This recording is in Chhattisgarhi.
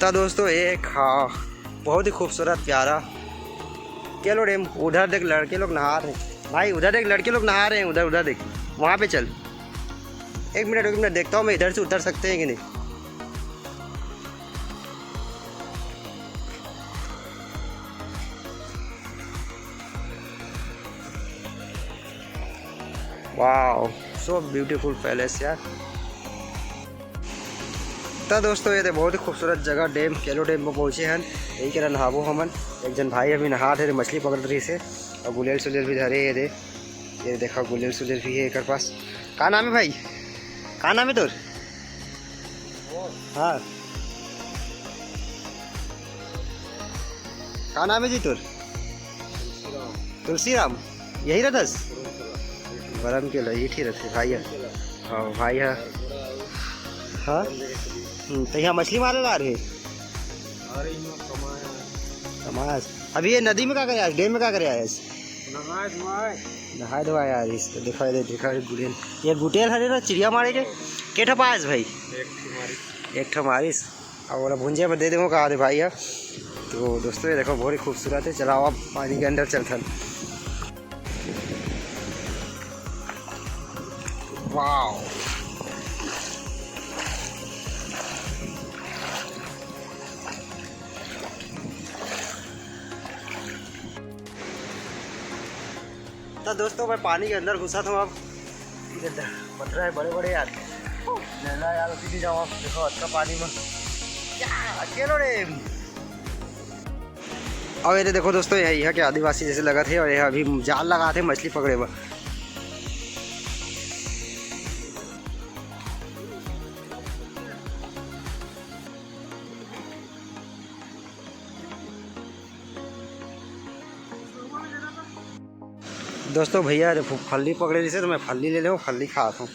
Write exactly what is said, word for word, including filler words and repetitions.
हाँ दोस्तों, ये एक, हाँ, बहुत ही खूबसूरत प्यारा केलो डैम। उधर देख, लड़के लोग नहा रहे हैं भाई, उधर देख, लड़के लोग नहा रहे हैं, उधर, उधर देख, वहाँ पे चल। एक मिनट, एक मिनट, देखता हूँ मैं इधर से उतर सकते हैं कि नहीं। Wow, so beautiful palace यार। तो दोस्तों, ये तो बहुत ही खूबसूरत जगह, डैम, केलो डैम में पहुँचे हन। यही करा नहाबो हमन। एक जन भाई अभी नहा थे, मछली पकड़ रही से, और गुलेल सुलेल भी धरे हे दे। ये देखा, गुलेल सुलेल भी है एक पास। का नाम है भाई? का नाम है तोर? हाँ, का नाम है जी तोर? तुलसीराम। यही रहतस? बरम के लो, यही रहते भाई है। हाँ भाई है। हाँ। हम्म, तो यहाँ मछली मारे ला रहे? कमास। अभी ये नदी में का करे आज, डैम में का करे आयस? नहाए धोआए। नहाए धोआए यार, इस तो दिखाई दे, दिखाई गुड़ियन। ये गुटेल हरे ना चिड़िया मारे के। के ठो पायस भाई? एक ठो मारिस। अब ओला भुंजे में दे देंगे, कहा दे भाई है। तो दोस्तों, ये देखो, बहुत ही खूबसूरत है। चलाओ, अब पानी के अंदर चलथन। वाओ। तो दोस्तों, मैं पानी के अंदर घुसा था। अब ये द-, पथरा है बड़े बड़े यार। नैना यार, उसी भी जाओ आप, देखो, अच्छा पानी में। या, अकेलो रे। अब ये देखो दोस्तों, यहाँ, यहाँ के आदिवासी जैसे लगा थे, और यहाँ अभी जाल लगा थे मछली पकड़े बर। दोस्तों, भैया फल्ली पकड़े रहिसे, तो मैं फल्ली ले लेहूँ, फल्ली खात हूँ।